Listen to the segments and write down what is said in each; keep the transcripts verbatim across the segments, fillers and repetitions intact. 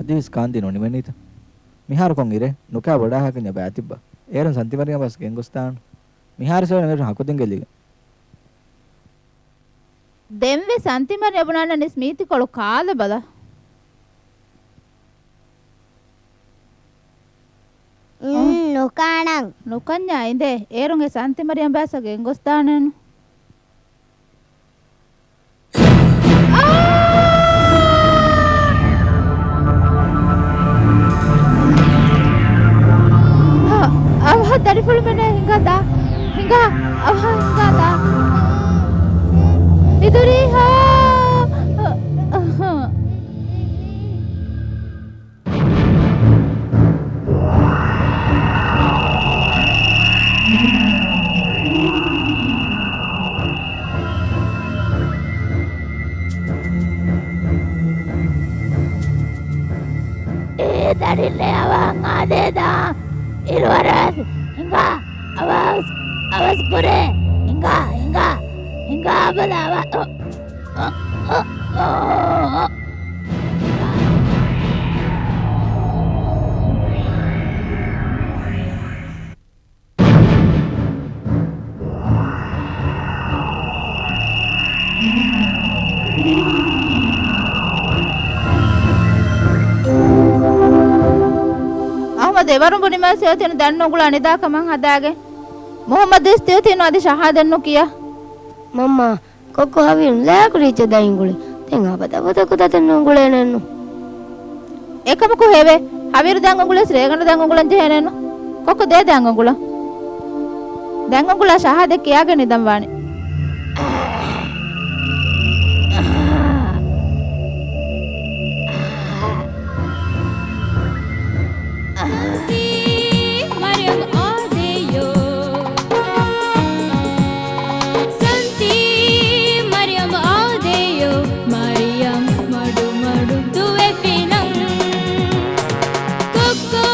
އަދިވެސް ކާންދީ ނުނިމެނީތަ؟ މިހާރު ކޮން އިރޭ؟ ނުކާ ބޮޑާހާކަންޏާ ބައިތިއްބަ. އޭރުން ސަންތިމަރިޔަމް ބަސް ގެންގޮސްދާނަން. މިހާރު ސޮއިނަ މިރު ހަކުދިންގެ ލިގެން. ދެންވެސް ސަންތިމަރިޔަމް ބުނާނަން އިސް މީތިކޮޅު ކާލަބަލަ. ނުކާނަން. ނުކަންޏާ އިނދޭ. އޭރުން އެ ސަންތިމަރިޔަމް ބައިސަ ގެންގޮސްދާނެނު. އަވަހަށް ދަރިފުޅުމެންނޭ ހިނގާ ދާ. ހިނގާ. އަވަހަށް ހިނގާ ދާ. އިދުރީހާ. އޭ ދަރިންނޭ އަވަހަށް އާދޭ ދާ. އިރުއަރަސް. ހިނގާ. އަވަސް. އަވަސް ކުރޭ. ހިނގާ. ހިނގާ. ހިނގާ ބަލާ. އަޙްމަދު އެވަރުން ބުނިމަސް ތިޔަ ތިން ދަން ނުގުޅާ ނިދާ ކަމަށް ހަދާގެން. މުޙައްމަދު އިސް ތިޔަ ތިން އަދި ޝަހާދަތް ނުކިޔާ. މަންމާ، ކޮއްކޮ ހަވީރުން ލާކުރީއްޗެއް ދަތް އުނގުޅި. ދެން އަބަދަށް އަބަދަކު ދަތެއް ނުއުނގުޅޭނެއްނު. އެކަމަކު ހެވޭ. ހަވީރު ދަތް އުނގުޅިޔަސް ރޭގަނޑު ދަތް އުނގުޅަން ޖެހޭނެއްނު. ކޮއްކޮ ދޭ ދަތް އުނގުޅަން. ދަތް އުނގުޅާ ޝަހާދަތް ކިޔާގެން ނިދަން ވާނެ. ސަންތީ މަރިޔަމް އާދެޔޯ. ސަންތީ މަރިޔަމް އާދެޔޯ. މަރިޔަމް މަޑު މަޑު ދުވެފިނަން. ކޮއްކޮ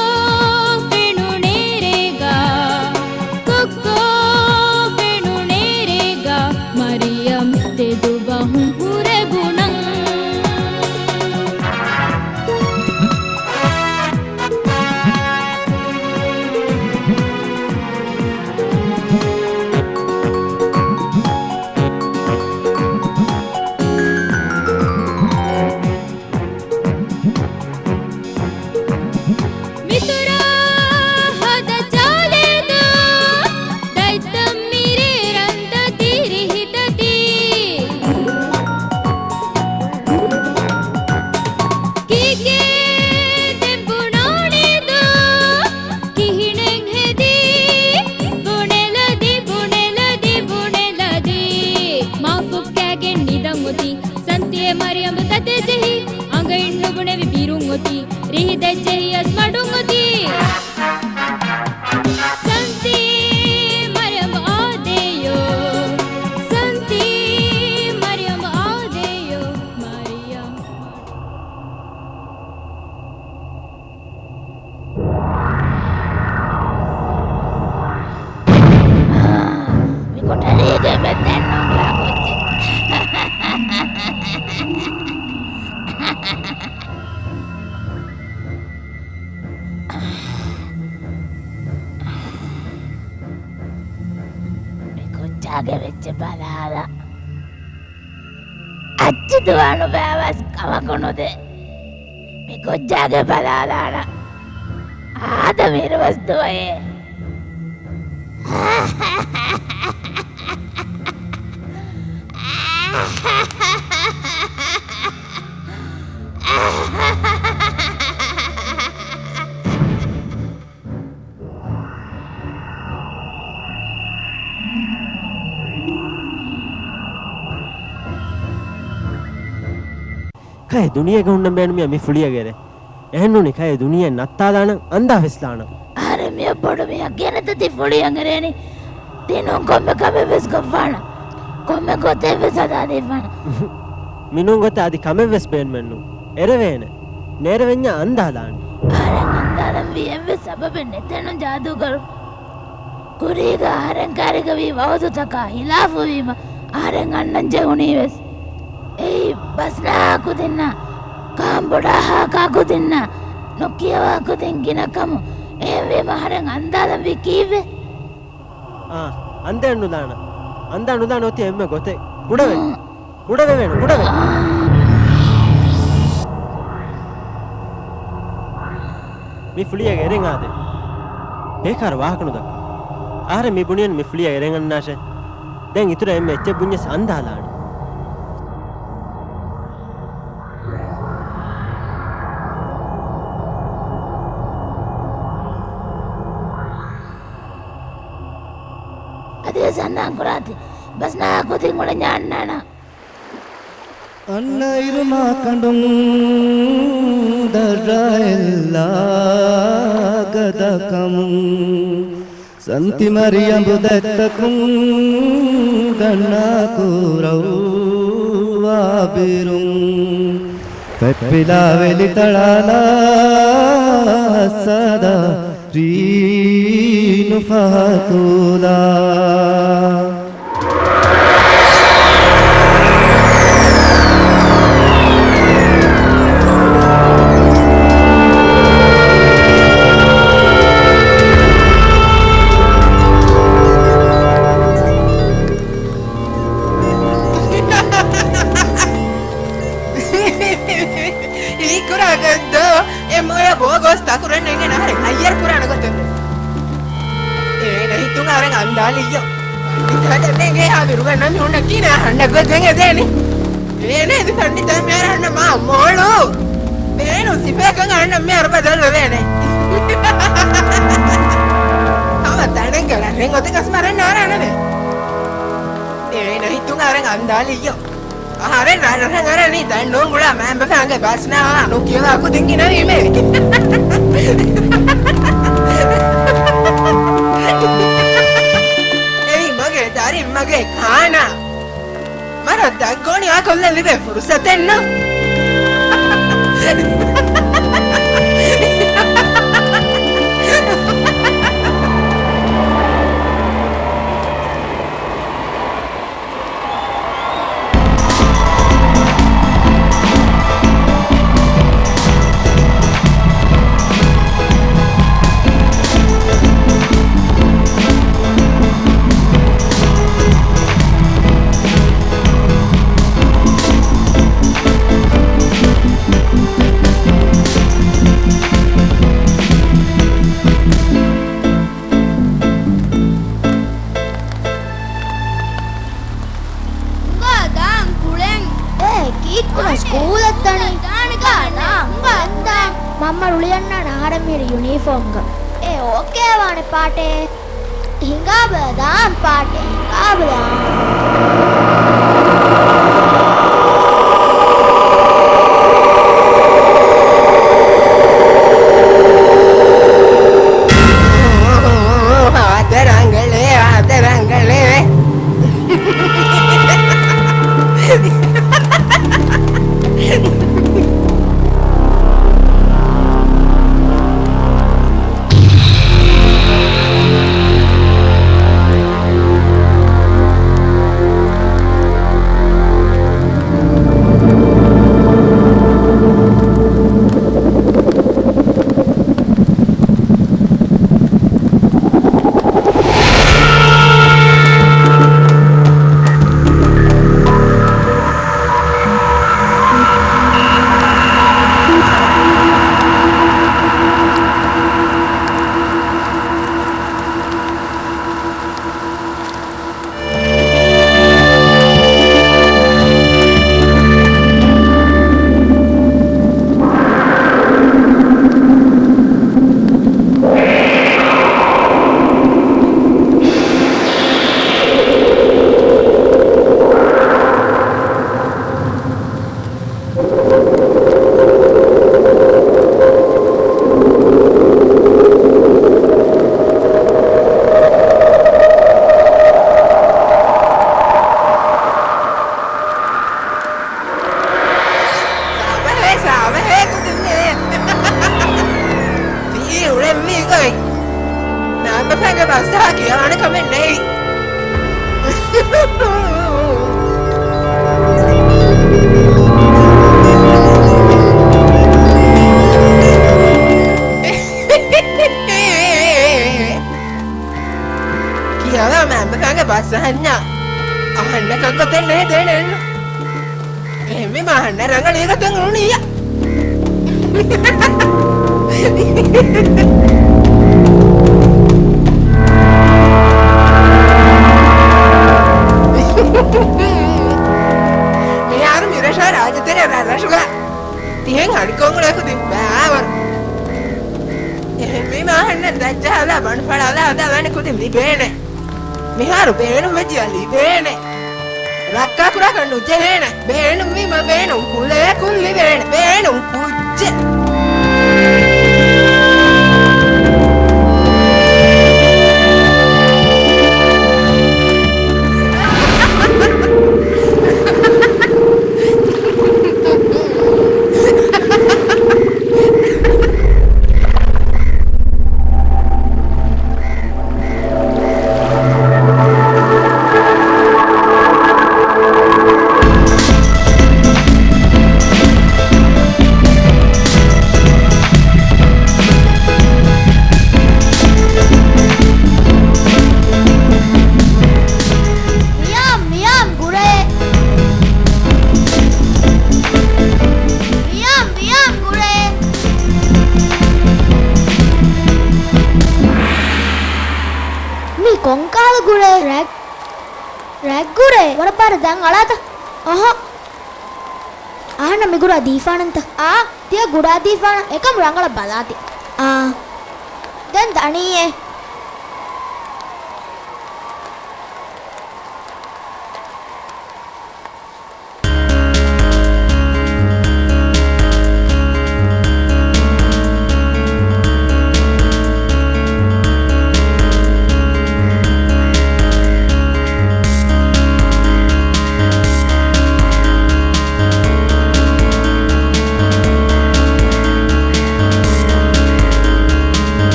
ފެނުނޭ ރޭގާ. ކޮއްކޮ ފެނުނޭ ރޭގާ. މަރިޔަމް ތެދު ބަހުން ހުރެ ބުނަން. މިތުރާ ހަދަ ޗާލޭދޯ، ދަތްތައް މިރޭ ރަންދަތި ރިހިތަތި. ކީކޭ ދެން ބުނާނީދޯ، ކިހިނެއް ހެދީ، ބުނެލަދި، ބުނެލަދި، ބުނެލަދި. މާ ފުއްކާގެން ނިދަން އޮތީ. ސަންތިއޭ މަރިޔަމް ދަތެއް ޖެހި، އަނގައިން ނުބުނެވި ބިރުން އޮތީ. ރިހި ދަތް ޖެހިޔަސް މަޑުން އޮތީ. ސަންތި މަރިޔަމް އާދެޔޯ. ސަންތި މަރިޔަމް އާދެޔޯ. މަރިޔަމް. މި ކޮޓަރީގެ މެދެއް ނޫން ކުއްޖެއް. މި ކުއްޖާގެ އެއްޗެއް ބަލާލަ. އައްޗި ދުވާ ނުބައިވަސް ކަމަކު ނުދޭ. މި ކުއްޖާގެ ބަލާލާނަ. އާދަމީރު ވެސް ދުވައޭ. ކައެ ދުނިޔޭގަ ހުންނަން ބޭނުމިއްޔާ މި ފުޅިއަށް އެރޭ. އެހެންނޫނީ ކައެ ދުނިޔެ ނައްތާލާނަން، އަންދާ ފެސްލާނަން. އަހަރެން މިއޮއް ބޮޑު މީހަކަށް ގެނެތަތި ފުޅިއަށް އެރޭނީ. ތިނޫން ކޮންމެ ކަމެއް ވެސް ކޮށްފާނަން. ކޮންމެ ގޮތެއް ވެސް ހަދާދީފާނަން. މިނޫން ގޮތަށް އަދި ކަމެއް ވެސް ބޭނުމެއްނު. އެރެވޭނެ. ނޭރެވެންޏާ އަންދާލާނީ. އަހަރެން އަންދާލަންވީ އެއްވެސް ސަބަބެއް ނެތޭނު ޖާދޫގަރު. ކުރީގަ އަހަރެން ކައިރިގަ ވީ ވައުދުތަކާ ހިލާފުވީމަ އަހަރެން އަންނަން ޖެހުނީ ވެސް. އެއީ ބަސްނާ ކުދިންނާ ކާނބޮޑާ ހާކާ ކުދިންނަށް ނުކިޔަވާ ކުދިން ގިނަ ކަމުން. އެހެންވީމަ އަހަރެން އަންދާލަންވީ ކީއްވެ؟ އާ، އަންދާން ނުލާނަ. އަންދާން ނުލާނަ އޮތީ އެންމެ ގޮތެއް. ކުޑަވެ. ކުޑަވެވޭނެ، ކުޑަވެ. މި ފުޅިއަށް އެރެން އާދެ. ބޭކާރު ވާހަކަ ނުދައްކާ. އަހަރެން މި ބުނިއަން މި ފުޅިއަށް އެރެން އަންނާށޭ. ދެން އިތުރަށް އެންމެ އެއްޗެއް ބުންޏަސް އަންދާލާނެ. އަދިވެސް އަންނާން ކުރާތި. ބަސްނާ ކުދިން އުޅެންޏާ އަންނާނަ. އަންނައިރު މާ ކަނޑުން ދަށްރާ އެއްލާ ގަދަކަމުން. ސަންތި މަރި އަނބު ދަތްތަކުން ގަންނާ ކުރައްވާ ބިރުން. ފެއްޕިލާ ވެލި ތަޅާލާ ހައްސާދާ ރީނު ފަހަތުލާ. ހީކުރާ ގައްދޯ، އެ މޮޔަ ބޯ ގޯސް ތަކުރެއް ނެގެން އަހަރެން ހައްޔަރު ކުރާނެ ގޮތެއް. އޭނަ ހިތުން އަހަރެން އަންދާލިއްޔޯ. މިތާ ދެންނޭނގޭ ހާދިރުގަންނަ މި ހުންނަ ކީނާ ހަންނަ ގޮތް ދެން އެދޭނި. އޭނަ އެދި ފަންނި ތަން މިހާރު ހަންނަ މާ މޯޅު. ބޭނު ސިފައަކަށް އަހަންނަށް މިހާރު ބަދަލުވެވޭނެ. ހަމަ ތަނެއްގަ ރަށެއް އޮތި ގަސް މަރަށް ނާރާނަމޭ. އޭނަ ހިތުން އަހަރެން އަންދާލިއްޔޯ. އަހަރެން ރަށް ރަށަށް އަރަނީ ދަންނޫން ގުޅާ މައިންބަފައިންގެ ބަސްނާ ނުކިޔަވާ ކުދިން ގިނަވީމޭ. އެއީ މަގޭ ދަރިން މަގޭ ކާނާ. މަރަށް ދަށްގޯނި އާކޮށްލަން ލިބޭ ފުރުސަތެއްނު. އުނގާ ދާން ކުޅެން. އޭ، ކީއްކުނަ ސްކޫލަށް ދަނީ؟ ދާނެ ގާ ނާ، އުނގާ ދާން. މަންމަ ރުޅިއަންނާނެ އަހަރެން މިހިރީ ޔުނީފޯމްގަ. އޭ، އޯކޭ ވާނެ ޕާޓޭ. ހިނގާބަލަ ދާން ޕާޓޭ، ހިނގާބަލަ. އާދެ ރަނގަޅޭ، އާދެ ރަނގަޅޭ. ސާބަހޭ، ސާބަހޭ ކުދިންނޭ. ތީ އުޅެންވީ ގޮތް. މައިންބަފައިންގެ ބަސްއަހާ ކިޔަވާނެ ކަމެއް ނެތް. ރަނގަޅީގަ ތެން އުޅުނީއަ. މިހާރު މިރަށާ ރާޖަތެރެ ރަށްރަށުގަ ތިހެން ހަނިކޮށް އުޅޭ ކުދިން ބާވަރު. އެހެންވީމަ އަހަންނަށް ދައްޖަހާލާ ބަނޑުފަޅާލާ ހަދާލާނެ ކުދިން ލިބޭނެ. މިހާރު ބޭނުން ވެއްޖިއްޔާ ލިބޭނެ. ރައްކާކުރާކަށް ނުޖެހޭނެ. ބޭނުންވީމަ ބޭނުން ކުލަޔަކުން ލިބޭނެ. ބޭނުން ކުއްޖެއް. ވިޔާމް، ވިޔާމް ގުރޭ. ވިޔާމް، ވިޔާމް ގުރޭ. މީ ކޮންކަހަލަ ގުރޭ؟ ރެއް، ރެއްގުރޭ. ވަރަށް ބާރަށް ދަން އަޅާތަ؟ އަހަ. އަހަންނަށް މި ގުރާ ދީފާނަންތަ؟ އާ، ތިޔަ ގުރާ ދީފާނަން. އެކަމު ރަނގަޅަށް ބަލާތި. އާ. ދެން ދަނީއޭ.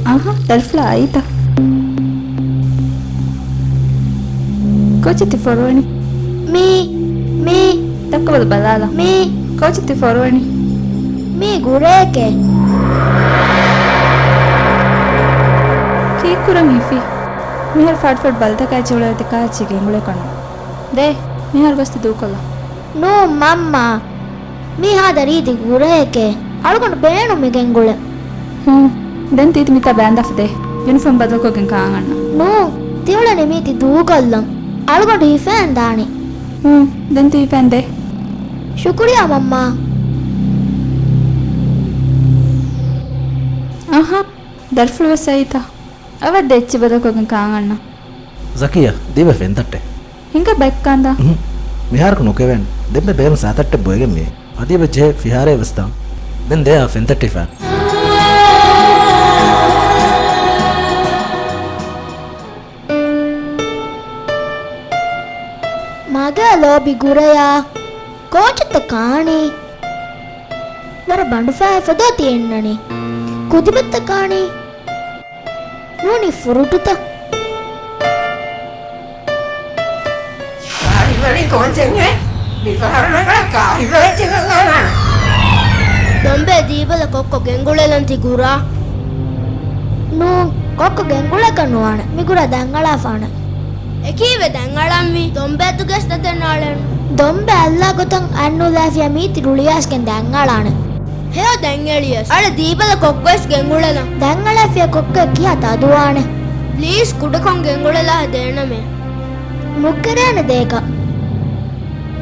އަހަ، ދަރިފުޅާ އައީތަ؟ ކޯޗެއް ތި ފޮރުވަނީ؟ މީ، މީ. ދައްކަބަލަ ބަލާލަ. މީ. ކޯޗެއް ތި ފޮރުވަނީ؟ މީ ގުރޭކޭ. ކީއްކުރަން ހިފީ؟ މިހާރު ފާޑުފާޑު ބަލިތަކާ އެއްޗެއް އުޅޭ ދެކާ އެއްޗެއް ގެންގުޅޭކަށް ނޫން. ދޭ، މިހާރު ގޮސް ތި ދޫކޮށްލަ. ނޫން މަންމާ. މީ ހާދަ ރީތި ގުރައެކޭ. އަޅުގަނޑު ބޭނުން މި ގެންގުޅެން. ހޫނ. ދެން ތީތި މިތާ ބާންދާފަ ދޭ. ޔުނިފޯމް ބަދަލުކޮށްގެން ކާން އަންނަ. ނޫން. ތިއުޅެނީ މީތި ދޫކޮށްލަން. އަޅުގަނޑު ހިފައިން ދާނީ. ހޫނ. ދެން ތި ހިފައިން ދޭ. ޝުކުރިއްޔާ މަންމާ. އަހަ. ދަރިފުޅު ވެސް އައީތަ؟ އަވަށް ދޭ އެއްޗެއް ބަދަލުކޮށްގެން ކާން އަންނަ. ޒަކިޔާ، ދީބަ ފެންތައްޓެއް. ހިނގާ ބައެއް ކާންދާ؟ އުހު. މިހާރަކު ނުކެވޭނެ. ދެންމެ ބޭރުން ސާތައްޓެއް ބޮއެގެން މިއޭ. އަދި އެބަ ޖެހޭ ފިހާރައެއް ވެސް ދާން. ދެން ދޭ އާ ފެންތައްޓެ ހިފާން. މާގޭ ލޯބި ގުރަޔާ. ކޯޗެއްތަ ކާނީ؟ ވަރަށް ބަނޑުފައި ފޮދޯ ތި އިންނަނީ. ކުދިބައްތަ ކާނީ؟ ނޫނީ ފުރުޓުތަ؟ ކާހިލަނީ ކޯޗެއްހޭ؟ މިފަހަރު ރަނގަޅަށް ކާހިލަ އެއްޗެއް އަންނާނަން. ދޮންބޭ ދީބަލަ ކޮއްކޮ ގެންގުޅެލަން ތި ގުރާ. ނޫން، ކޮއްކޮ ގެންގުޅޭކަށް ނުވާނެ. މި ގުރާ ދަންއަޅާފާނެ. އެކީވެ ދަންއަޅަންވީ. ދޮންބޭ އަތުގައި ސަތެއް ނާޅެން. ދޮންބެ އައްލާ ގޮތަށް އަތްނުލާފިޔާ މީތި ރުޅިއައިސްގެން ދަންއަޅާނެ. ހެޔޮ ދަންއެޅިޔަސް. އަޅެ ދީބަލަ ކޮއްކޮވެސް ގެންގުޅެލަން. ދަންއަޅާފިޔާ ކޮއްކޮ ކިހާ ތަދުވާނެ. ޕްލީޒް ކުޑަކޮށް ގެންގުޅެލާ ދޭނަމޭ. ނުކެރޭނެ ދޭކަށް.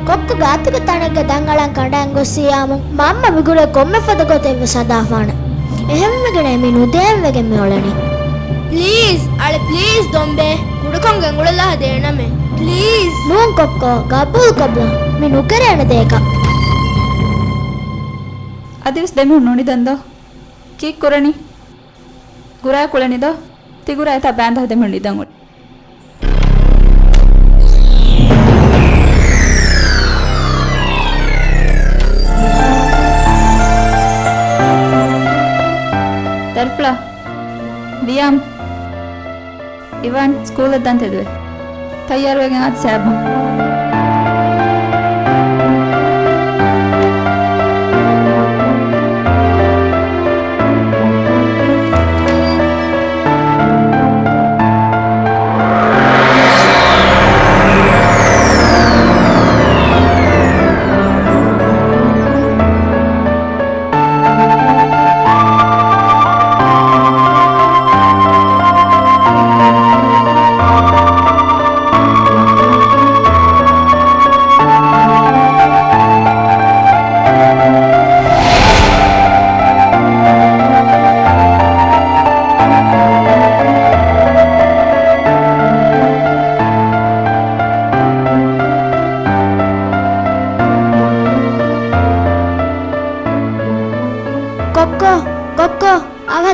ކޮއްކޮ ގާތުގެ ތަނެއްގަ ދަންއަޅަން ކަނޑައިން ގޮއްސިޔާމު މަންމަ މިގުރޭ ކޮންމެ ފަދަ ގޮތެއްވެސް ހަދާފާނެ. އެހެންވެގެނޭ މި ނުދޭންވެގެން މިއުޅެނީ. ޕްލީޒް، އަޅެ ޕްލީޒް ދޮންބޭ. ކުޑަކޮށް ގެންގުޅެލާ ދޭނަމޭ. ޕްލީޒް. ނޫން ކޮއްކޮ، ގަބޫލުކޮށްލަ. މި ނުކެރޭނެ ދޭކަށް. އަދިވެސް ދެމީހުން ނުނިދަން ދޯ؟ ކީއްކުރަނީ؟ ގުރާ ކުޅެނީ ދޯ؟ ތި ގުރާ އެތާ ބާންދާ ދެމީހުން ނިދަން އުޅެނީ. ދަރިފުޅާ، ވިޔާމް، އިވާން، ސްކޫލަށް ދާން ތެދުވޭ. ތައްޔާރުވެގެން އާދި ސާބަ.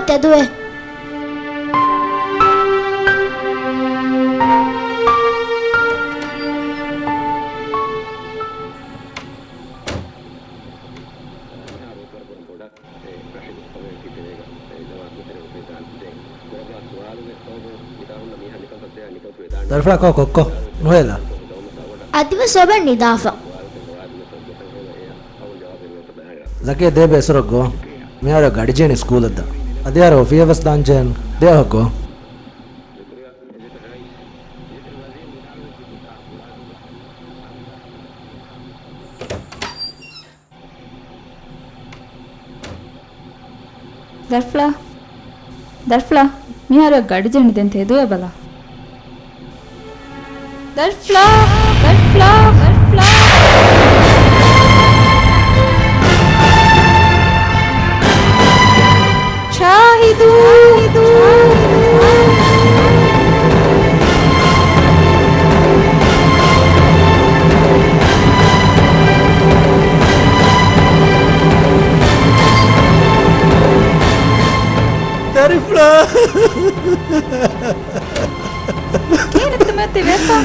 ތެދުވެ. ދަރިފުޅާ ކޯ ކޮއްކޮ ނުހޭލާ. އަދިވެސް އޮބެން ނިދާފަ. ޒަކީ ދޭބެ އެސޮރަށް ގޮ. މިހާރު ގަޑި ޖެހެނީ ސްކޫލަށްދާ. އަދި އަހަރެން އޮފީހަށް ވެސް ދާން ޖެހެން. ދޭ އަހަކޯ. ދަރިފުޅާ، ދަރިފުޅާ، މިހާރު ގަޑި ޖެހެނީ ދެން ތެދުވެ ބަލާ. ދަރިފުޅާ، ދަރިފުޅާ، ދަރިފުޅާ. ޝާހިދު. ދަރިފުޅާ. ކިހިނެއްތަ މިއޮތީ ވެފަ؟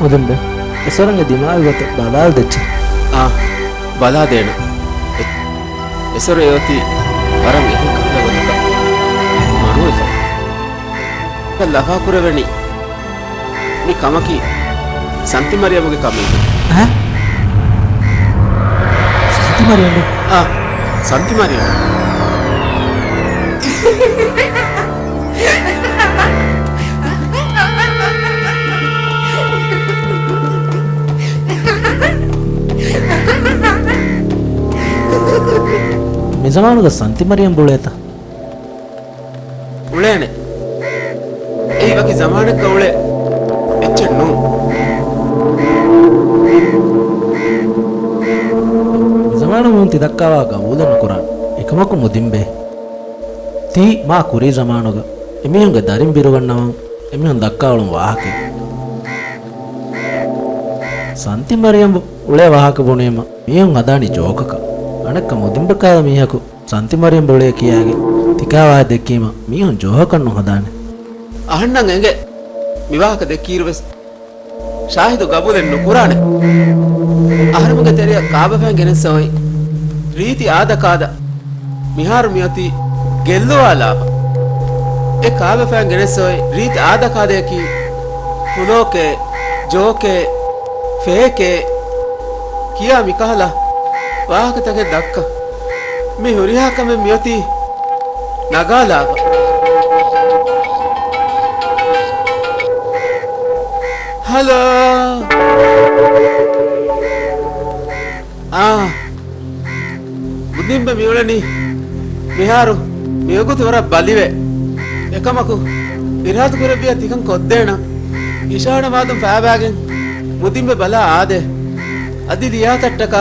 މުދިންބެ، އެސޮރަން އެ ދިމާވި ގޮތަށް ބަލާލަދެއްޗެ. އާ، ބަލާދޭނަ. އެ، އެސޮރު އެއޮތީ ވަރަށް އެހެން ކަހަލަ ގޮތަކަށް މަޑުވެފަ. ލަފާކުރެވެނީ މި ކަމަކީ ސަންތި މަރިޔަމުގެ ކަމެއް. އެ؟ ސަންތި މަރިޔަމު؟ އާ، ސަންތި މަރިޔަމު. މިޒަމާނުގަ ސަންތި މަރިޔަމް އުޅޭތަ؟ އުޅޭނެ. އެއީ ވަކި ޒަމާނެއްގަ އުޅޭ އެއްޗެއް ނޫން. މިޒަމާނު މީހުން ތި ދައްކާވާ ގަބޫލެއް ނުކުރާނެ. އެކަމަކު މުދިންބޭ. ތީ މާ ކުރީ ޒަމާނުގަ އެމީހުންގެ ދަރިން ބިރުގަންނަވަން އެމީހުން ދައްކާއުޅުން ވާހަކައެއް. ސަންތި މަރިޔަމް އުޅޭ ވާހަކަ ބުނީމަ މީހުން ހަދާނީ ޖޯކަކަށް. އަނެއްކާ މުދިންބެ ކަހަލަ މީހަކު ސަންތި މަރިޔަމް އުޅޭ ކިޔާގެން ތިކާވާހެއް ދެއްކީމަ މީހުން ޖޯހަކަށް ނުހަދާނެ. އަހަންނަށް އެނގޭ މިވާހަކަ ދެއްކިއިރުވެސް ޝާހިދު ގަބޫލެއް ނުކުރާނެ. އަހަރެމެންގެ ތެރެއަށް ކާބަފައިން ގެނެއްސަ އޮތް ރީތި އާދަކާދަ މިހާރު މިއޮތީ ގެއްލުވާލާފަ. އެ ކާބަފައިން ގެނެއްސަ އޮތް ރީތި އާދަކާދަޔަކީ ފުލޯކޭ، ޖޯކޭ، ފޭކޭ ކިޔާ މިކަހަލަ ވާހަކަތަކެއް ދައްކަ. މި ހުރިހާ ކަމެއް މިއޮތީ ނަގާލާބަ. ހަލޯ. އާ. މުދިނބެ މިއުޅެނީ މިހާރު މިވަގުތު ވަރަށް ބަލިވެ. އެކަމަކު، އިރާދަކުރެއްވިޔާ ތިކަން ކޮށްދޭނަން. އިޝާނަމާދުން ފައިބާގެން މުދިނބެ ބަލާ އާދޭ. އަދި ލިޔާތައްޓަކާ،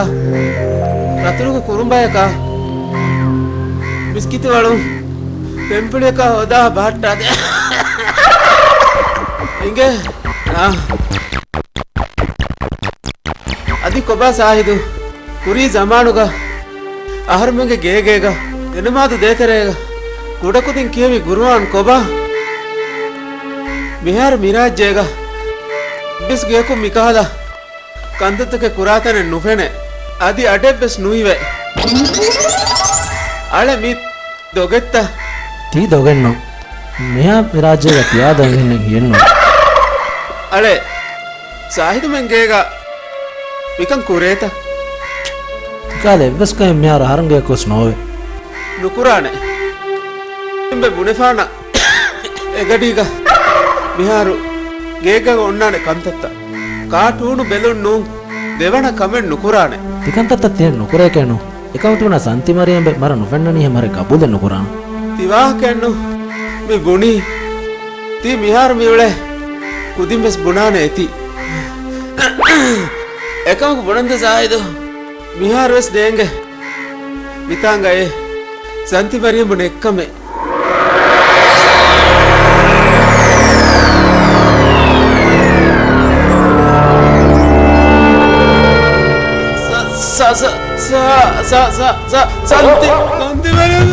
ރަތުނުގެ ކުރުނބަޔަކާ، މިސްކިތު ވަޅުން ފެންފުޅިއަކާ ހޯދާ ބަހައްޓާދޭ. އިނގޭ؟ އާ. އަދި ކޮބާ ސާހިދު؟ ކުރީ ޒަމާނުގަ އަހަރުމެންގެ ގޭގޭގަ ދެނަމާދު ދޭތެރޭގަ ކުޑަކުދިން ކިޔެވި ގުރުއާން ކޮބާ؟ މިހާރު މިރާއްޖޭގަ އެއްވެސް ގެޔަކުން މިކަހަލަ ކަންތައްތަކެއް ކުރާތަނެއް ނުފެނޭ. އަދި އަޑެއްވެސް ނުއިވޭ. އަޅެ މި ދޮގެއްތަ؟ ތީ ދޮގެއްނު. މިހާ މިރާއްޖޭގަ ތިޔާދަ އިނގިންނެއް ހިޔެއްނު. އަޅެ، ސާހިދުމެން ގޭގަ މިކަން ކުރޭތަ؟ ތިކާލަ އެއްވެސް ކަމެއް މިހާރު އަހަރެންގެ ކޮސް ނޯވެ. ނުކުރާނެ. އެނބެ ބުނެފާނަ އެގަޑީގަ މިހާރު ގޭގަ އޮންނާނެ ކަންތައްތައް. ކާޓޫނު ބެލުން ނޫން ދެވަނަ ކަމެއް ނުކުރާނެ. ތިކަންތައްތައް ތިހެން ނުކުރޭކޭނު. އެކަމަކު ތިބުނާ ސަންތި މަރިޔަމްބެ މަރަށް ނުފެންނަނީހެން މަރެއް ގަބޫލެއް ނުކުރާނު. ތި ވާހަކައެއްނު މި ބުނީ. ތީ މިހާރު މިއުޅޭ ކުދިން ވެސް ބުނާނެ އެތި. އެކަމަކު ބުނަންތަ ސާހިދު؟ މިހާރު ވެސް ނޭނގެ މިތާނގައޭ ސަންތި މަރިޔަމްބު ނެއްކަމެއް. ސަ-، ސަ-، ސަ-، ސަ-، ސަ-، ސަ-، ސަ-، ސަ-، ސަންތި، ސަންތި މަރިޔަމް.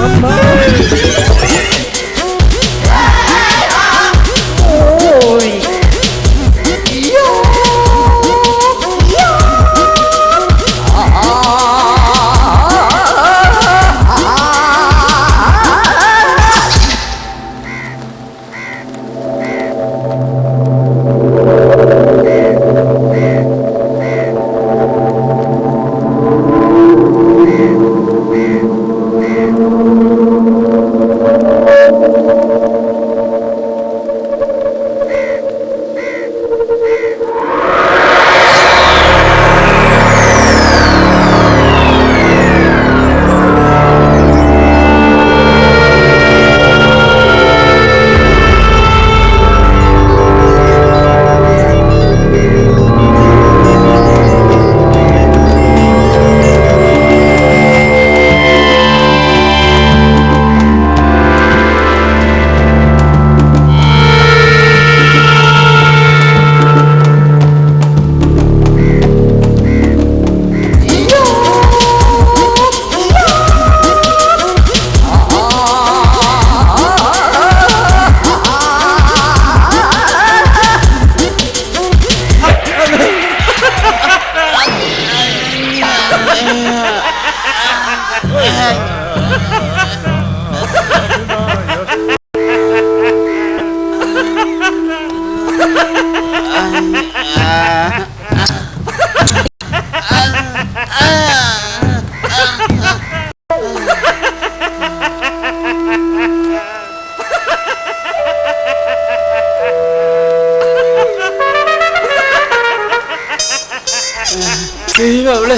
ހީވާ އުޅެ.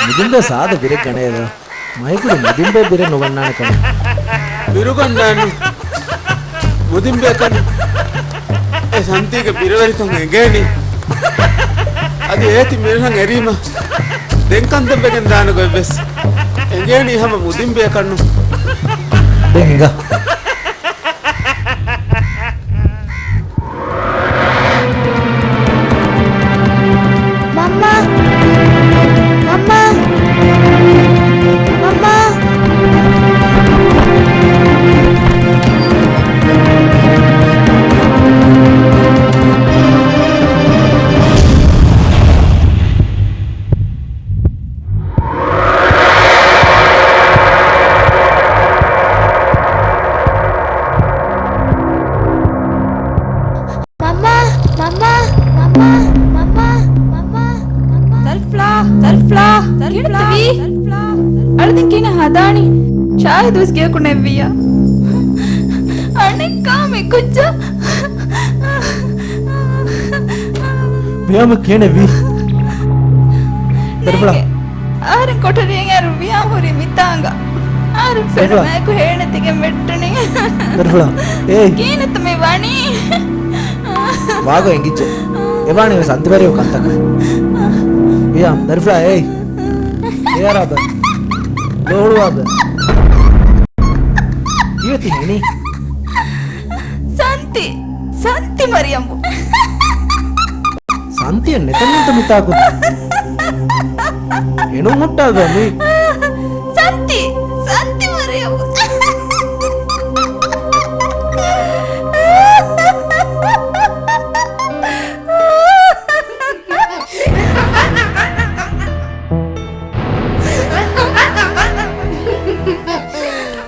މުދިނބޭ ސާދަ ބިރެއް ގަނޭ ދޯ. މައިކުޑި މުދިނބޭ ބިރެއް ނުގަންނާނެ ކަމެއް. ބިރުގަންނާނު. މުދިނބޭ ކަން. އެ ސަންތީގެ ބިރުވެރިކަން އެނގޭނީ. އަދި އޭތި މިރަށަށް އެރީމަ ދެން ކަންތައް ވެގެން ދާނެ ގޮތްވެސް އެނގޭނީ ހަމަ މުދިނބޭ ކަންނު. ދެން ހިނގާ. މަންމާ! މަންމާ! މަންމާ! އަޅުދިން ކިހިނެއް ހަދާނީ؟ ޝާހިދުވެސް ގެޔަކު ނެއްވިއްޔާ. އަނެއްކާ މި ކުއްޖާ. ވިޔާމަ ކިހިނެއްވީ؟ ދަރިފުޅާ. އަހަރެން ކޮޓަރިއަށް އައިރު ވިޔާމަ ހުރީ މިތާނގަ. އަހަރެން ދަރިފުޅާ. ފެނުމާއެކު ހޭނެ ތިގެން ވެއްޓުނީ. ދަރިފުޅާ. އޭ. ކިހިނެއްތަ މި ވަނީ؟ ވާގޮތް އެނގިއްޖެ. އެވާނީ ވެސް އަނދިވަރިޔަކު ކަންތަކަށް. ވިޔާމަ، ދަރިފުޅާ އޭ. އޭ އަރާބަ. ލޯހުޅުވާބަ. ކީއްވެތި ހެނީ؟ ސަންތި. ސަންތި މަރިޔަމްބު. ސަންތިއެއް ނެތަންނަތަ މިތާކު؟ އެނުން ހުއްޓާ ދޯ މީ. ސަންތި. ސަންތި މަރިޔަމްބު.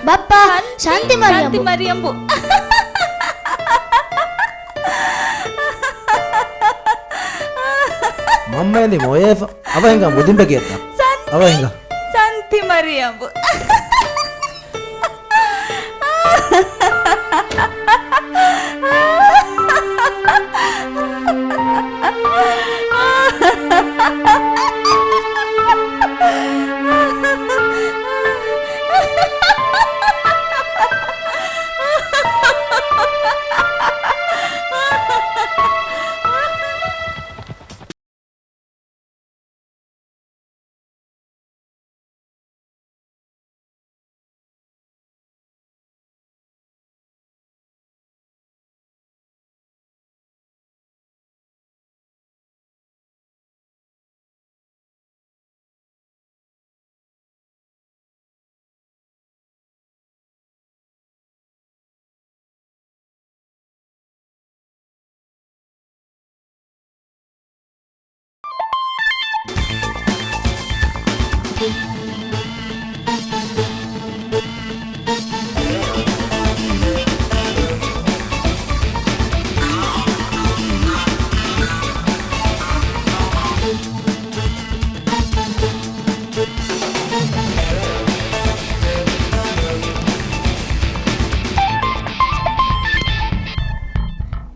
ބައްޕާ، ޝާންތި މަރިޔަމް. ޝާންތި މަރިޔަމް. މަންމައިން މޮޔައެފަ. އަވަހިނގާ މުދިނބެ ގެއްތަ. ސާންތި. އަވަހިނގާ. ސާންތި މަރިޔަމް.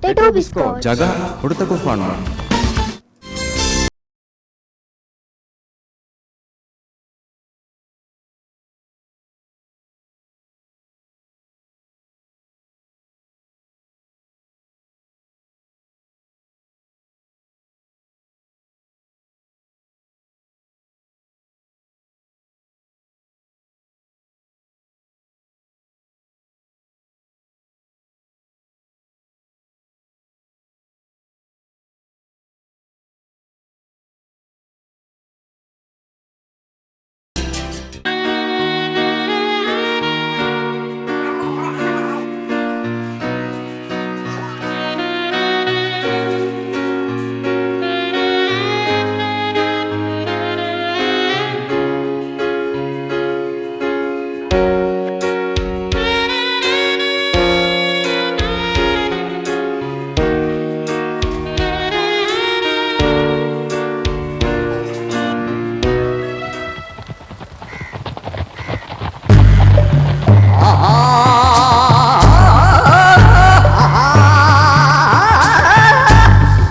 ޓެޓޫ ބިސްކޯޓް. ޖަގަ ހުޑުތަކުފާނު.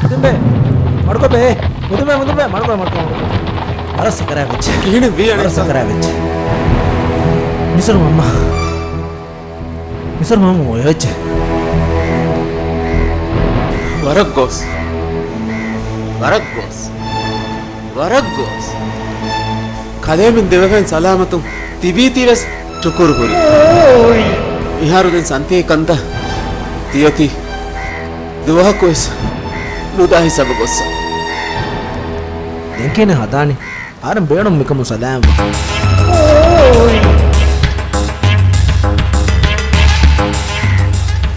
މުދުނބޭ، މަޑުކޮށްބޭ. މުދުނބޭ، މުދުނބޭ، މަޑުކޮށް، މަޑުކޮށް، މަޑުކޮށް. ވަރަށް ސަކަރާތް ވެއްޖެ. ކިހިނެއް ވީ އަނެއްކާ؟ ވަރަށް ސަކަރާތް ވެއްޖެ. މިސަރު މަންމަ. މިސަރު މަންމަ މޮޔަވެއްޖެ. ވަރަށް ގޯސް. ވަރަށް ގޯސް. ވަރަށް ގޯސް. ކަލޭމެން ދެވެފައިން ސަލާމަތުން ތިބީތީވެސް ޝުކުރު ހުރި. މިހާރު ދެން ސަންތީ ކަންތައް ތިއޮތީ ދުވަހަކުވެސް ނުދާ ހިސާބަށް ގޮއްސަ. ދެން ކިހިނެއް ހަދާނީ؟ އަހަރެން ބޭނުން މިކަމުން ސަލާމަތްވުން.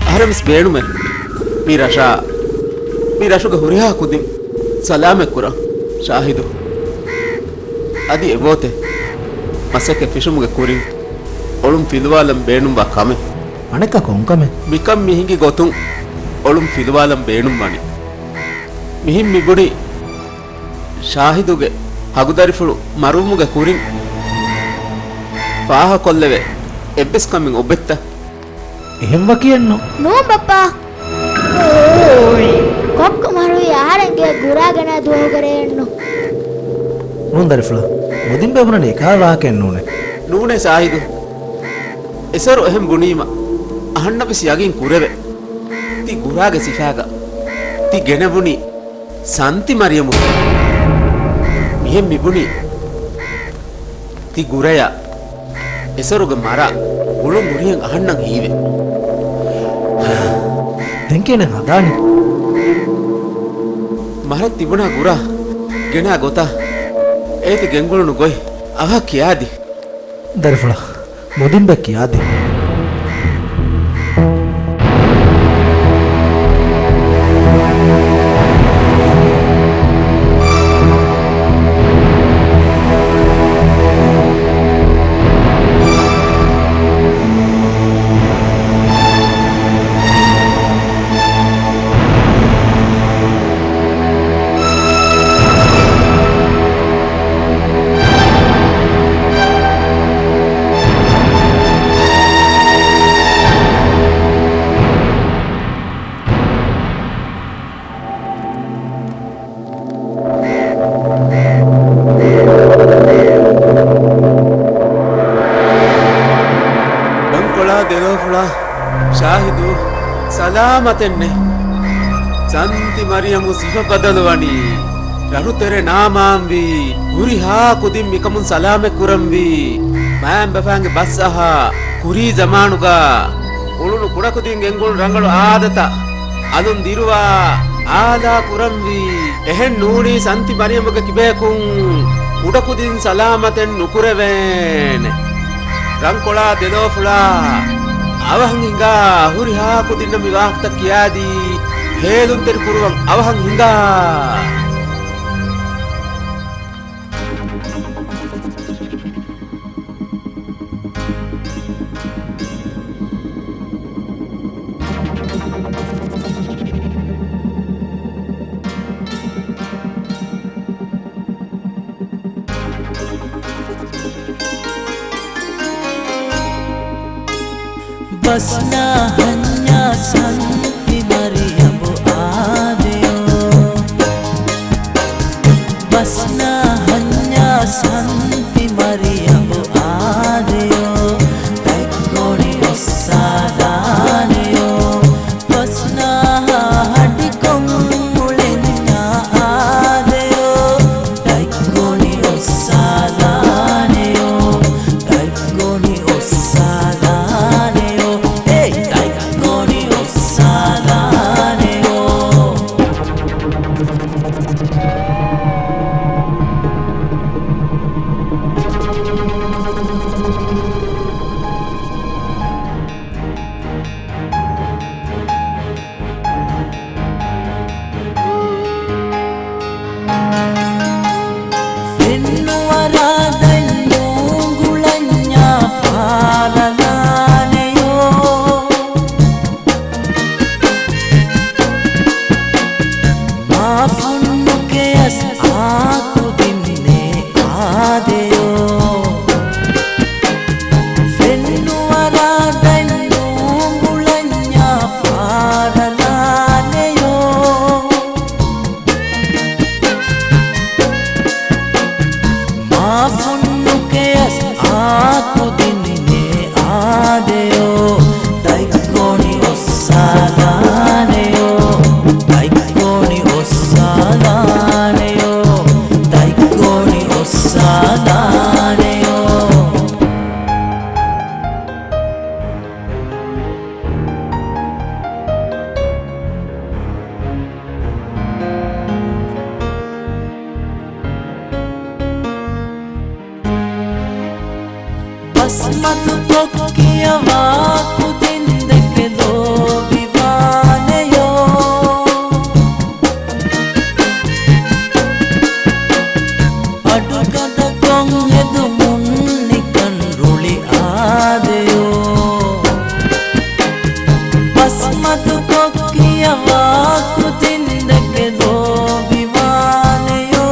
އަހަރެންވެސް ބޭނުމޭ މި ރަށާ، މި ރަށުގެ ހުރިހާ ކުދިން ސަލާމަތްކުރަން. ޝާހިދު، އަދި އެބޯތެ މަސައްކަތް ފެށުމުގެ ކުރިން އޮޅުން ފިލުވާލަން ބޭނުންވާ ކަމެއް. އަނެއްކާ ކޮންކަމެއް؟ މިކަން މި ހިނގި ގޮތުން އޮޅުން ފިލުވާލަން ބޭނުންވަނީ. މިހިން މިބުނީ ޝާހިދުގެ ހަގުދަރިފުޅު މަރުވުމުގެ ކުރިން ފާހަކޮށްލެވޭ އެއްވެސް ކަމެއް އޮބެއްތަ؟ އެހެން ވަކިއެއްނު. ނޫން ބައްޕާ. ކޮއްކޮ މަރުވީ އަހަރެންގެ ގުރާ ގެނައި ދުވަހުގެ ރޭއެއްނު. ނޫން ދަރިފުޅާ، މުދިންބެ ބުނަނީ އެކާ ވާހަކައެއް ނޫނޭ. ނޫނޭ ސާހިދު. އެސޮރު އެހެން ބުނީމަ އަހަންނަށް ވެސް ޔަގީން ކުރެވޭ. ތި ގުރާގެ ސިފައިގަ ތި ގެނެވުނީ ސަންތި މަރިޔަމު. މިހެން މިބުނީ ތި ގުރަޔާ އެސޮރުގެ މަރާ ގުޅުން ހުރިހެން އަހަންނަށް ހީވޭ. ދެން ކިހިނެއް ހަދާނީ؟ މަރެއް ތިބުނާ ގުރާ ގެނާ ގޮތާ އޭތި ގެންގުޅުނު ގޮތް އަވަހަށް ކިޔާދީ. ދަރިފުޅާ، މުދިންބެ ކިޔާދީ. ރަންކޮޅާ ދެލޯފުޅާ ޝާހިދު ސަލާމަތެއްނެ. ސަންތި މަރިޔަމު ސިފަ ބަދަލުވަނީ. ރަށުތެރެ ނާމާންވީ. ހުރިހާ ކުދިން މިކަމުން ސަލާމަތް ކުރަންވީ. މައިންބަފައިންގެ ބަސް އަހާ، ކުރީ ޒަމާނުގަ އުޅުނު ކުޑަކުދިން ގެންގުޅުނު ރަނގަޅު އާދަތައް އަލުން ދިރުވާ އާލާ ކުރަންވީ. އެހެން ނޫނީ ސަންތި މަރިޔަމުގެ ކިބަޔަކުން ކުޑަކުދިން ސަލާމަތެއް ނުކުރެވޭނެ. ރަންކޮޅާ ދެލޯފުޅާ އަވަހަށް ހިނގާ ހުރިހާ ކުދިންނަށް މި ވާހަކަތައް ކިޔާދީ ހޭލުންތެރި ކުރުވަން އަވަހަށް ހިނގާ. ބަސްނާ ހަންޏާ ސަންތި މަރިޔަމު އާދެޔޯ. ބަސްނާ ހަންޏާ ސަންތި މަރިޔަމު އާދެޔޯ. ތަތްގޮނި އޮއްސާލާނެޔޯ. ބަސްނާހާ ހަޑިކޮށް އުޅެންޏާ އާދެޔޯ. ތަތްގޮނި އޮއްސާލާނެޔޯ. ތަތްގޮނި އޮއްސާލާނެޔޯ. އޭ ތަތްގޮނި އޮއްސާލާނެޔޯ. ފެންނުވަރާ ދަތް ނޫނގުޅަންޏާ ފާރަލާނެޔޯ. މާފުން ނުކެޔަސް އާކުދިންނޭ އާދެޔޯ. ފެންނުވަރާ ދަތް ނޫނގުޅަންޏާ ފާރަލާނެޔޯ. މާފުން ނުކެޔަސް އާކުދިންނޭ އާދެޔޯ. ތަތްގޮނި އޮއްސާލާނެޔޯ. ތަތްގޮނި އޮއްސާލާނެޔޯ. ތަތްގޮނި އޮއްސާލާނެޔޯ. ބަސްމަދު ކޮށް ކިޔަވާ ކުދިން ދެކެ ލޯބިވާނެޔޯ. އަޑުގަދަކޮށް ހެދުމުން ނިކަން ރުޅި އާދެޔޯ. ބަސްމަދު ކޮށް ކިޔަވާ ކުދިން ދެކެ ލޯބިވާނެޔޯ.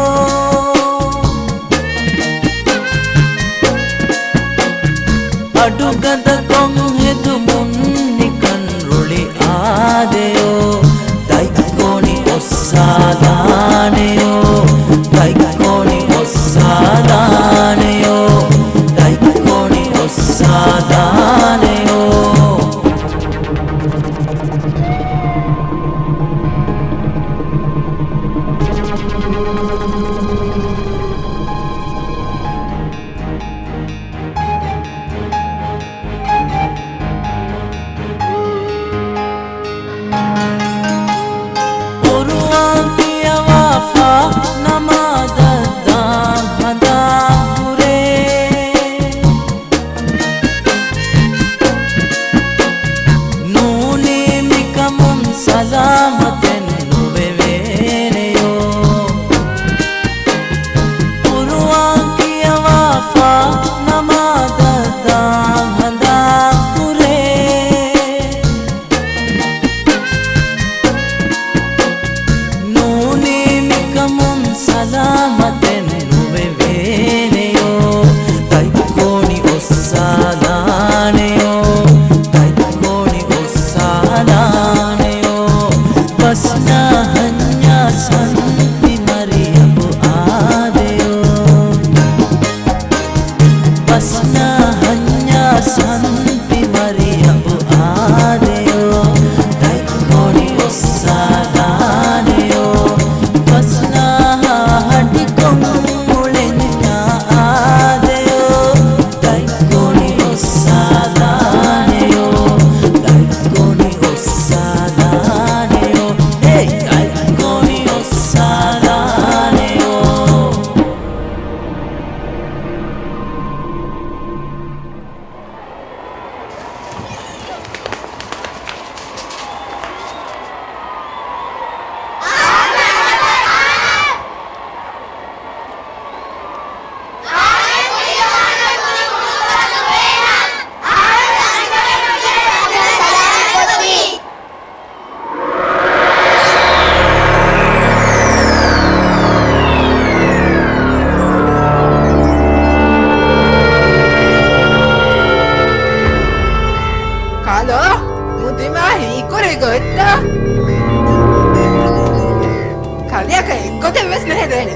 ކަލެއަކަށް އެއްގޮތެއް ވެސް ނުހެދޭނެ.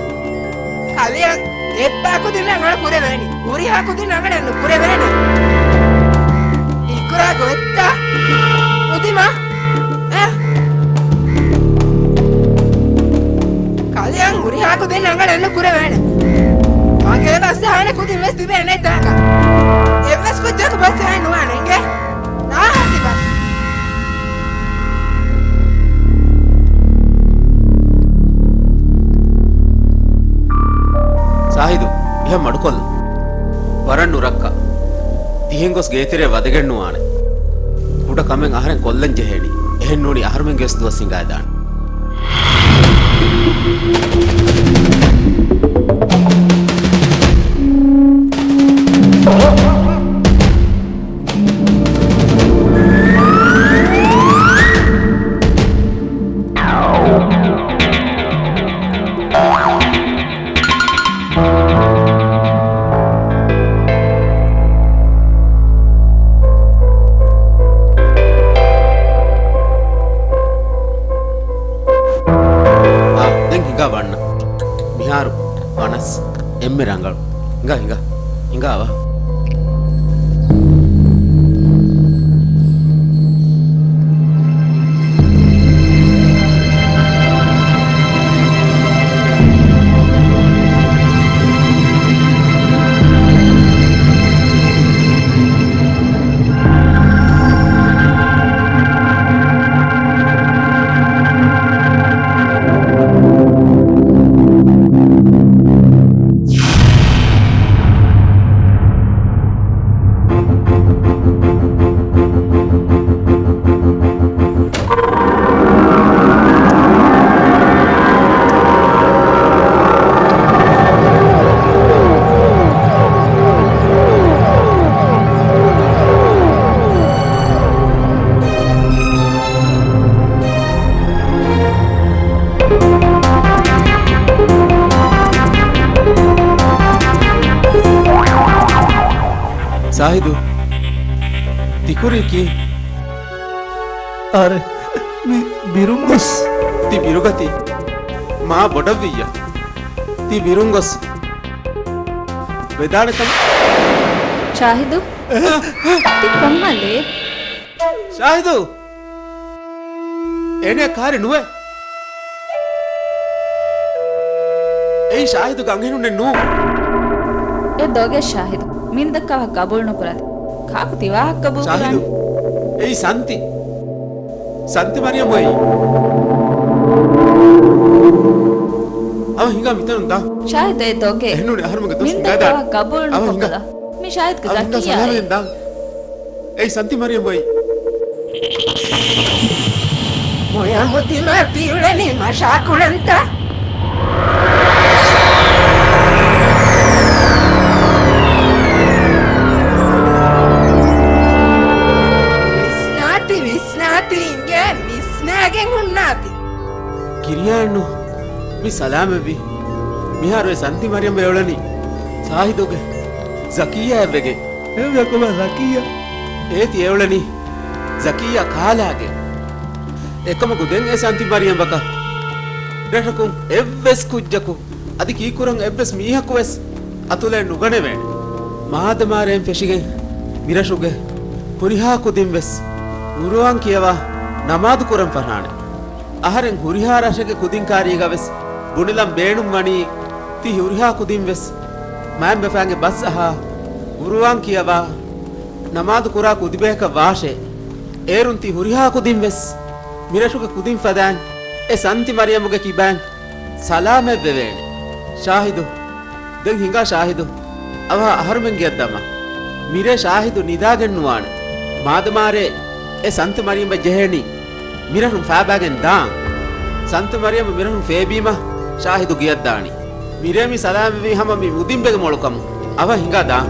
ކަލެއަށް އެއްބާ ކުދިން ރަނގަޅު ކުރެވޭނެ. ހުރިހާ ކުދިން ރަނގަޅަށް ނުކުރެވޭނެ. އިކުރާ ގޮތްތަ؟ ކުދިމަ؟ އެ؟ ކަލެއަށް ހުރިހާ ކުދިން ރަނގަޅަށް ނުކުރެވޭނެ. މަގޭ ބަސް އަހާނެ ކުދިން ވެސް ތިބޭނެ ތާކަށް. އެއްވެސް ކުއްޖަކު ބަސް އަހަން ނުވާނެ އިނގޭ. ދާހަށް ތިބަސް. ސާހިދު، އެހެން މަޑުކޮށްލަ. ވަރަށް ނުރައްކަ. ތިހެން ގޮސް ގޭތެރެއަށް ވަދެގެން ނުވާނެ. ކުޑަ ކަމެއް އަހަރެން ކޮށްލަން ޖެހޭނީ. އެހެން ނޫނީ އަހަރުމެންގެ ވެސް ދުވަސް ހިނގާދާނެ. އާ، ދެން ހިނގާ ވަންނަ. މިހާރު ވަނަސް އެންމެ ރަނގަޅު. ހިނގާ، ހިނގާ. ހިނގާ އަވަހަށް. ސާހިދު، ތިކުރީ ކީ؟ އާރެ، މި ބިރުން ގޮސް. ތި ބިރުގަތީ މާ ބޮޑަށްވިއްޔަ. ތި ބިރުން ގޮސް ވެދާނެ ކަމަށް. ޝާހިދު، ތި ކޮންމާލެއް؟ ޝާހިދު! އޭނަ ކާރި ނުވޭ. އެއީ ޝާހިދުގެ އަންހެނުންނެއް ނޫން. އެ ދޮގެއް ޝާހިދު. މިން ދައްކާ ވާހަކަ ގަބޫލު ނުކުރާތި. ކާކު ތި ވާހަކަ ގަބޫލު ކުރާނީ؟ ޝާހިދު، އެއީ ސަންތި. ސަންތި މަރިޔަމް އެއީ. އަވަ ހިނގާ މިތަނުން ދާ. ޝާހިދު އެ ދޮގެއް. އެހެންނޫނީ އަހަރުމެންގެ ދުވަސް ހިނގާދާ. މިން ދައްކާ ވާހަކަ ގަބޫލު ނުކޮށްލާ. މި ޝާހިދުގެ ޒަކިއްޔާ އެއް. ދާ. އެއީ ސަންތި މަރިޔަމް އެއީ. މޮޔަމުދިމާ ބިއުޅެނީ މަށާ ކުޅަންތަ؟ ވިސްނާތި، ވިސްނާތި އިނގޭ، ވިސްނާގެން ހުންނާތި. ކިރިޔާނު މި ސަލާމަތްވީ. މިހާރު އެ ސަންތި މަރިޔަމް އެ އުޅެނީ ޝާހިދުގެ ޒަކިއްޔާ އެއްވެގެން. އެއްވެ ކޮބާ ޒަކިއްޔާ؟ އޭތި އެ އުޅެނީ ޒަކިއްޔާ ކާލާގެ. އެކަމަކު ދެން އެ ސަންތި މަރިޔަމް ބަކަ ރަށަކުން އެއްވެސް ކުއްޖަކު އަދި ކީކުރަން އެއްވެސް މީހަކު ވެސް އަތުލެއް ނުގަނެވޭނެ. މާދަމާރޭން ފެށިގެން މިރަށުގެ ހުރިހާ ކުދިން ވެސް ގުރުއާން ކިޔަވާ ނަމާދު ކުރަން ފަށާނެ. އަހަރެން ހުރިހާ ރަށެއްގެ ކުދިންކާރީގަ ވެސް ބުނެލަން ބޭނުން ވަނީ ތި ހުރިހާ ކުދިން ވެސް މައިންބަފައިންގެ ބަސް އަހާ ގުރުއާން ކިޔަވާ ނަމާދު ކުރާ ކުދިބަޔަކަށް ވާށޭ. އޭރުން ތި ހުރިހާ ކުދިން ވެސް މިރަށުގެ ކުދިން ފަދައިން އެ ސަންތި މަރިޔަމުގެ ކިބައިން ސަލާމަތް ވެވޭނެ. ޝާހިދު، ދެން ހިނގާ ޝާހިދު. އަވަހަށް އަހަރުމެން ގެއަށް ދަމާ. މިރޭ ޝާހިދު ނިދާގެން ނުވާނެ. މާދަމާރޭ އެ ސަންތި މަރިޔަމްބަ ޖެހޭނީ މިރަށުން ފާބާގެން ދާން. ސަންތި މަރިޔަމް މިރަށުން ފޭބީމަ ޝާހިދު ގެއަށް ދާނީ. މިރޭ މި ސަލާމަތްވީ ހަމަ މި މުދިންބެގެ މޮޅުކަމުން. އަވަހަށް ހިނގާ ދާން.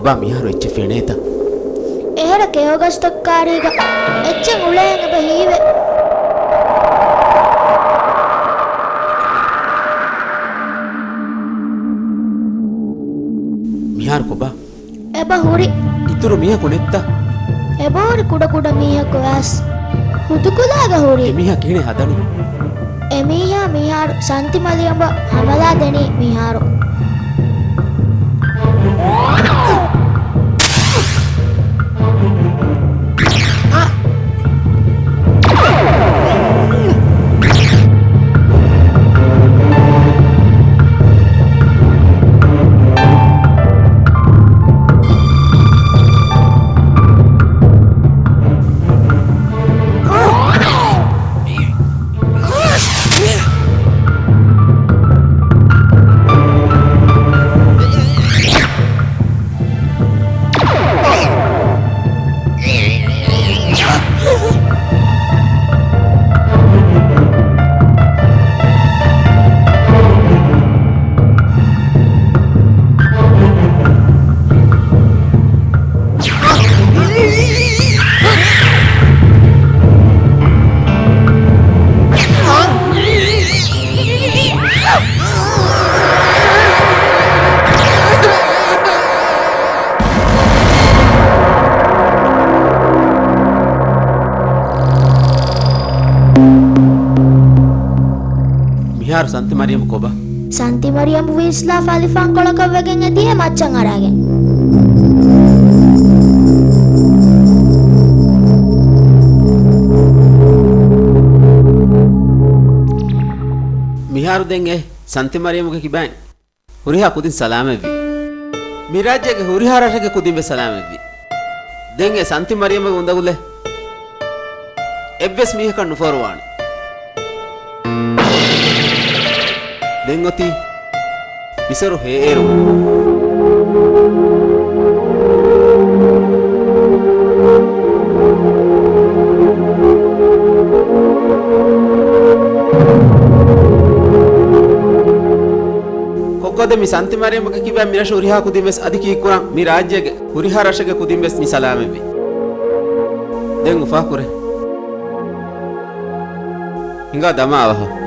ބާ މިހާރު އެއްޗެއް ފެނޭތަ؟ އެހެރަ ކެޔޮގަސްތަކާރީގަ އެއްޗެއް އުޅޭން އެބަ ހީވޭ. މިހާރު ކޮބާ؟ އެބަ ހުރި. އިތުރު މީހަކު ނެތްތަ؟ އެބަ ހުރި ކުޑަކުޑަ މީހަކު ވެސް. ހުދުކުލައިގަ ހުރި. އެމީހާ ކިހިނެއް ހަދަނީ؟ އެމީހާ މިހާރު ސަންތި މަރިޔަމަށް ހަމަލާ ދެނީ މިހާރު. މިހާރު ސަންތި މަރިޔަމް ކޮބާ؟ ސަންތި މަރިޔަމް ވީސްލާ ފަލިފާން ކޮޅަކަށް ވެގެން އެދިޔަ މައްޗަށް އަރާގެން. މިހާރު ދެން އެ ސަންތި މަރިޔަމުގެ ކިބައިން ހުރިހާ ކުދިން ސަލާމަތްވި. މި ރާއްޖޭގެ ހުރިހާ ރަށެއްގެ ކުދިން ވެސް ސަލާމަތްވި. ދެން އެ ސަންތި މަރިޔަމުގެ އުނދަގުލެއް އެއްވެސް މީހަކަށް ނުފޯރުވާނެ. ދެން އޮތީ މިސަރު ހޭއޭރު. ކޮއްކޮ ދެ މި ސަންތި މަރިޔަމުގެ ކިބައިން މި ރަށު ހުރިހާ ކުދިން ވެސް އަދި ކީއްކުރަން މި ރާއްޖޭގެ ހުރިހާ ރަށެއްގެ ކުދިން ވެސް މި ސަލާމަތްވި. ދެން އުފާކުރޭ. ހިނގާ ދަމާ އަވަހަށް.